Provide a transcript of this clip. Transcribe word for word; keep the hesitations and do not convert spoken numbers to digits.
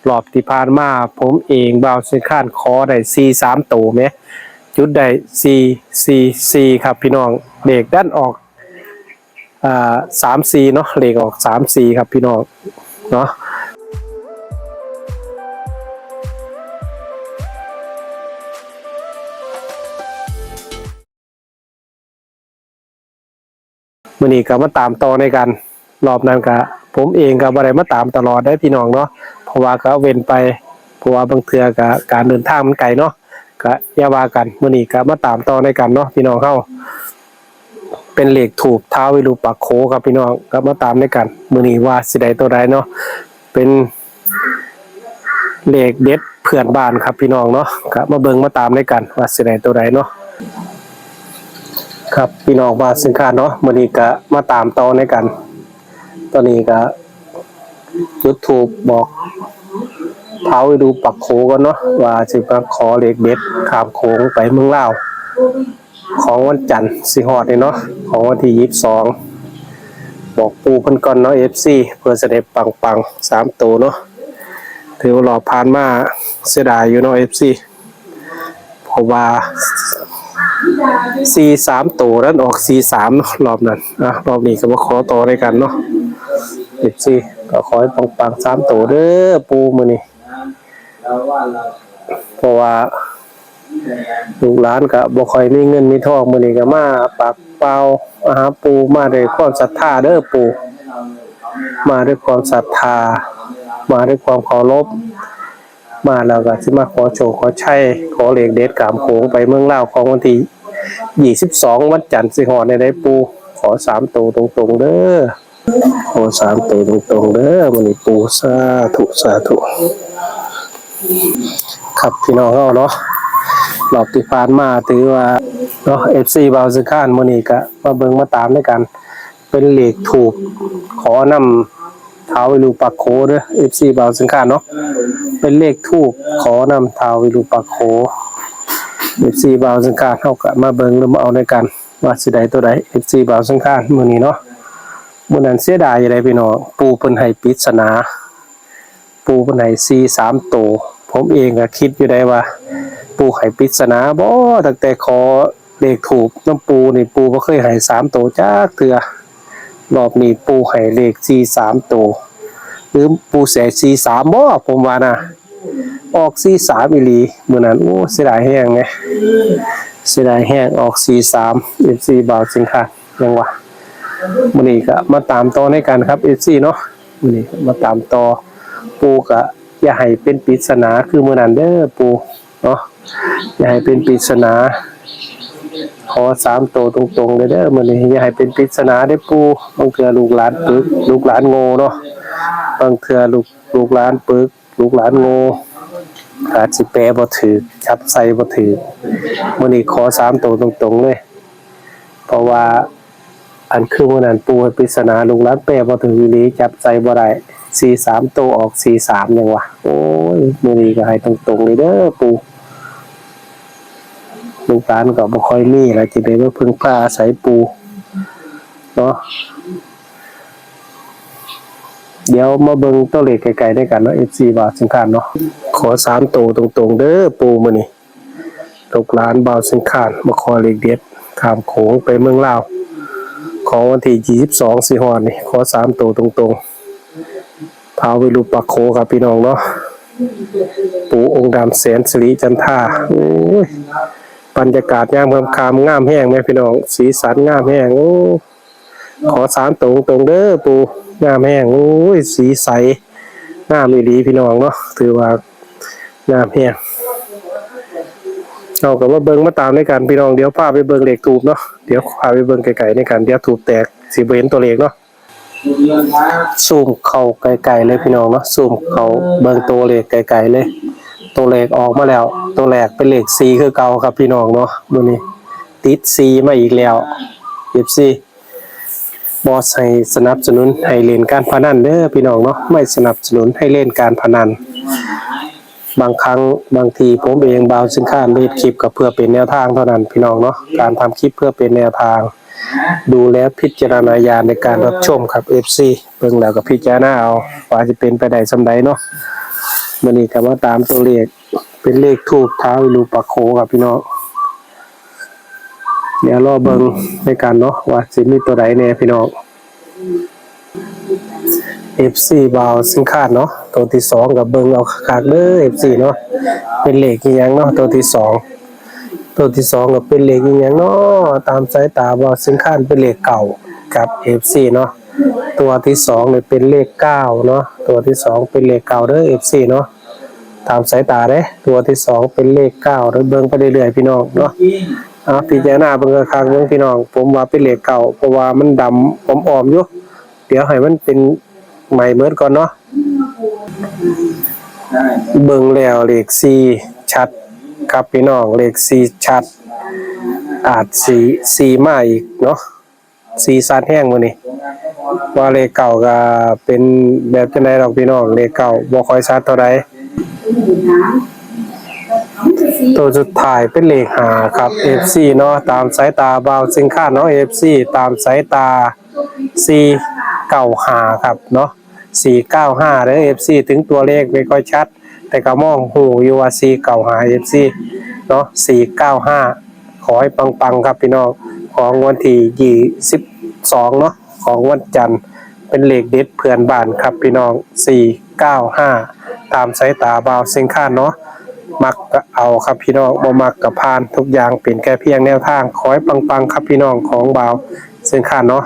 รอบที่ผ่านมาผมเองบ่าวเชียงคานขอได้สี่สามโตแหม จุดได้สี่สี่สี่ครับพี่น้อง เลขดันออกอ่าสามสี่เนาะ เลขออกสามสี่ครับพี่น้องเนาะ มื้อนี้ก็มาตามต่อในกัน รอบนั้นก็ผมเองก็บ่ได้มาตามตลอดได้พี่น้องเนาะ เพราะว่าก็เว้นไป เพราะว่าบางเทื่อก็การเดินทางมันไกลเนาะ ก็อย่าว่ากัน มื้อนี้ก็มาตามต่อในกันเนาะพี่น้องเฮา เป็นเลขธูปท้าววิรูปักโขครับพี่น้อง ก็มาตามในกัน มื้อนี้ว่าสิได้ตัวใดเนาะ เป็นเลขเด็ดเพื่อนบ้านครับพี่น้องเนาะ ก็มาเบิ่งมาตามในกันว่าสิได้ตัวใดเนาะ ครับพี่น้องบ่าวเชียงคานเนาะ มื้อนี้ก็มาตามต่อในกัน ตอนนี้ก็จุดธูปบอกท้าววิรูปักโขก่อนเนาะ ว่าสิมาขอเลขเด็ดข้ามโขงไปเมืองลาว ของวันจันทร์สิฮอดนี่เนาะ ของวันที่ยี่สิบสอง บอกปู่เพิ่นก่อนเนาะ เอฟซี เพื่อสิได้ปังๆ สามโตเนาะ ถือว่ารอบผ่านมาเสียดายอยู่เนาะ เอฟซี เพราะว่าสี่สามโตนั้นออกสี่สามเนาะ รอบนั้น อ่ะ รอบนี้ก็มาขอต่อในกันเนาะ เอฟซี ก็ขอให้ปังๆ สามโตเด้อปู่มื้อนี้ เพราะว่าลูกหลานก็บ่ค่อยมีเงินมีทอง มื้อนี้ก็มาปากเปล่ามาหาปู่ มาด้วยความศรัทธาเด้อปู่ มาด้วยความศรัทธา มาด้วยความเคารพ มาแล้วก็สิมาขอโชคขอชัย ขอเลขเด็ดข้ามโขงไปเมืองลาวของวันที่ยี่สิบสอง วันจันทร์สิฮอดนี่ได้ปู่ ขอสามโตตรงๆ เด้อ ขอสามโตตรงๆ เด้อมื้อนี้ปู่ สาธุ สาธุ ครับพี่น้องเฮาเนาะ รอบที่ผ่านมาถือว่าเนาะ เอฟซี บ่าวเชียงคาน มื้อนี้ก็มาเบิ่งมาตามด้วยกัน เป็นเลขธูปขอนำท้าววิรูปักโขเด้อ เอฟซี บ่าวเชียงคานเนาะ เป็นเลขธูปขอนำท้าววิรูปักโข เอฟซี บ่าวเชียงคาน เฮาก็มาเบิ่งหรือมาเอาด้วยกัน ว่าสิได้ตัวใด เอฟซี บ่าวเชียงคาน มื้อนี้เนาะ มื้อนั้นเสียดายอยู่เด้พี่น้อง ปู่เพิ่นให้ปริศนา ปู่เพิ่นให้สี่สามโต ผมเองก็คิดอยู่ได้ว่า ปู่ให้ปริศนาบ่ ตั้งแต่ขอเลขธูปนำปู่นี่ ปู่บ่เคยให้สามโตจักเทื่อ รอบนี้ปู่ให้เลขสี่สามโต หรือปู่สิให้สี่สามบ่ ผมว่านะ ออกสี่สามอีหลีมื้อนั้น โอ้ เสียดายแฮงแหม เสียดายแฮง ออกสี่สาม เอฟซี บ่าวเชียงคาน ยังวะ มื้อนี้ก็มาตามต่อในกันครับ เอฟซี เนาะ มื้อนี้มาตามต่อ ปู่ก็อย่าให้เป็นปริศนาคือมื้อนั้นเด้อปู่เนาะ อย่าให้เป็นปริศนา ขอสามโตตรงๆ เลยเด้อ มื้อนี้อย่าให้เป็นปริศนาเด้อปู่ บางเทื่อลูกหลานปึก ลูกหลานโง่เนาะ บางเทื่อลูก ลูกหลานปึก ลูกหลานโง่ อาจสิแปลบ่ถืก จับใส่บ่ถืก มื้อนี้ขอสามโตตรงๆ เลย เพราะว่าอันคือมื้อนั้นปู่ให้ปริศนา ลูกหลานแปลบ่ถืกอีหลี จับใส่บ่ได้ สี่สามโตออกสี่สาม ยังวะ โอ้ย มื้อนี้ก็ให้ตรงๆ เลยเด้อปู่ ลูกหลานก็บ่ค่อยมีแล้ว จะได้มาพึ่งพาอาศัยปู่เนาะ เดี๋ยวมาเบิ่งตัวเลขไกลๆ ด้วยกันเนาะ เอฟซี บ่าวเชียงคานเนาะ ขอสามโตตรงๆ เด้อปู่ มื้อนี้ ลูกหลานบ่าวเชียงคานมาขอเลขเด็ด ข้ามโขงไปเมืองลาว ของวันที่ยี่สิบสอง สิฮอดนี่ ขอสามโตตรงๆ ท้าววิรูปักโขครับพี่น้องเนาะ ปู่องค์ดำแสนสิริจันทรา โอ้ย บรรยากาศยามค่ำๆ งามแฮงแหมพี่น้อง สีสันงามแฮง โอ้ ขอสามโตตรงๆ เด้อปู่ งามแฮง โอ้ย สีใส งามอีหลีพี่น้องเนาะ ถือว่างามแฮง เฮาก็มาเบิ่งมาตามด้วยกันพี่น้อง เดี๋ยวพาไปเบิ่งเลขธูปเนาะ เดี๋ยวพาไปเบิ่งไกลๆ ด้วยกัน เดี๋ยวธูปแตก สิบ่เห็นตัวเลขเนาะ ซูมเข้าใกล้ๆ เลยพี่น้องเนาะ ซูมเข้าเบิ่งตัวเลขไกลๆ เลย ตัวเลขออกมาแล้ว ตัวแรกเป็นเลขสี่คือเก่าครับพี่น้องเนาะ มื้อนี้ติดสี่มาอีกแล้ว เอฟซี บ่ให้สนับสนุนให้เล่นการพนันเด้อพี่น้องเนาะ ไม่สนับสนุนให้เล่นการพนัน บางครั้งบางทีผมเองบ่าวเชียงคานเฮ็ดคลิปก็เพื่อเป็นแนวทางเท่านั้นพี่น้องเนาะ การทำคลิปเพื่อเป็นแนวทาง ดูแล้วพิจารณญาณในการรับชมครับ เอฟซี เบิ่งแล้วก็พิจารณาเอา ว่าจะเป็นไปได้ส่ำใดเนาะ มื้อนี้ก็มาตามตัวเลข เป็นเลขธูปท้าววิรูปักโขครับพี่น้อง เดี๋ยวรอเบิ่งด้วยกันเนาะ ว่าสิมีตัวใดแน่พี่น้อง เอฟซี บ่าวสิงคาดเนาะ ตัวที่สองก็เบิ่งเอาคักๆเด้อ เอฟซี เนาะ เป็นเลขอีหยังเนาะ ตัวที่สอง ตัวที่สองก็เป็นเลขอีหยังเนาะ ตามสายตาบ่าวสิงคาดเป็นเลขเก้าครับ เอฟซี เนาะ ตัวที่สองเนี่ยเป็นเลขเก้าเนาะ ตัวที่สองเป็นเลขเก้าเด้อ เอฟซี เนาะ ตามสายตาเด้ ตัวที่สองเป็นเลขเก้าเด้อ เบิ่งไปเรื่อยๆพี่น้องเนาะ เอาพิจารณาเบิ่งคักๆเบิ่งพี่น้อง ผมว่าเป็นเลขเก้า เพราะว่ามันดำอ้อมๆอยู่ เดี๋ยวให้มันเป็นใหม่เมิดก่อนเนาะ เบิ่งแล้วเลขสี่ชัดครับพี่น้อง เลขสี่ชัด อาจสิ สี่มาอีกเนาะ สี่ชัดแฮงมื้อนี้ ว่าเลขเก้าก็เป็นแบบจั่งใดดอกพี่น้อง เลขเก้าบ่ค่อยชัดเท่าใด ตัวสุดท้ายเป็นเลขห้าครับ เอฟซี เนาะ ตามสายตาบ่าวสิงคาดเนาะ เอฟซี ตามสายตา สี่เก้าห้า ครับเนาะ สี่เก้าห้า เด้อ เอฟซี ถึงตัวเลขไม่ค่อยชัด แต่ก็มองฮู้อยู่ว่า สี่เก้าห้า เอฟซี เนาะ สี่เก้าห้า ขอให้ปังๆครับพี่น้อง ของวันที่ยี่สิบสองเนาะ ของวันจันทร์ เป็นเลขเด็ดเพื่อนบ้านครับพี่น้อง สี่เก้าห้า ตามสายตาบ่าวสิงคาดเนาะ มักก็เอาครับพี่น้อง บ่มักก็ผ่าน ทุกอย่างเป็นแค่เพียงแนวทาง ขอให้ปังๆครับพี่น้อง ของบ่าวสิงคาดเนาะ